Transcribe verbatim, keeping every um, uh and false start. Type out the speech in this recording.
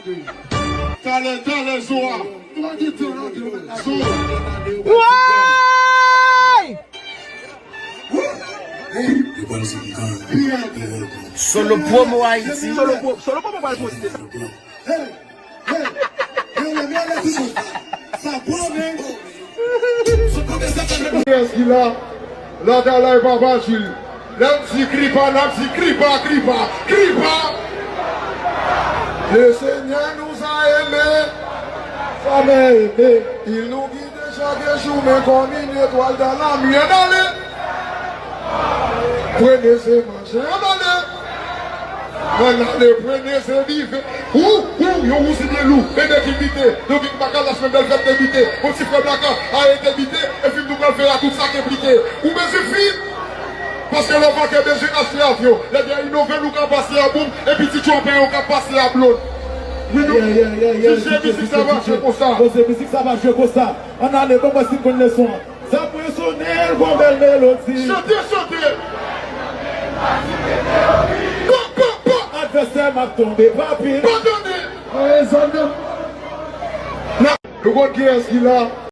Talè, talè, Zoa. Zoa. Woy! Solo Promo Ayiti. Solo Pro- Solo Promo pral poste sa. Kiyès ki la? Latalay Papa Jil. Lè m di kripa, n ap di kripa, kripa, kripa. Le Seigneur nous a aimés, jamais aimés. Il nous guide chaque jour, mais comme une étoile dans la nuit. Ann ale! Premye se manje, ann ale! Ann ale, premye se bife. Ou, ou, yon ou si byen lou, bebe ki bite, yon ki pa ka lach menm bèl fèt debite. Mon ti frè Blaka, a ete bite, e fim nou pral fè a tout sa k enplike. Ou bezwen fim? Paske lè w pa gen bezwen achte avyon, lè gen inove nou ka pase a bonm, epi ti tchwapen yo ka pase a blonn. Wi, nou, DJ mizik sa va jwe konsa. Poze mizik sa va jwe konsa. Ann ale, bon, mwen si m konn leson an. Sa mwen sonnen l gon bèl melodi. Chante, chante. Pop, pop, pop. Advèsè m ap tonbe, papi. Padone. Rezonman. Nou konn kiyès ki la.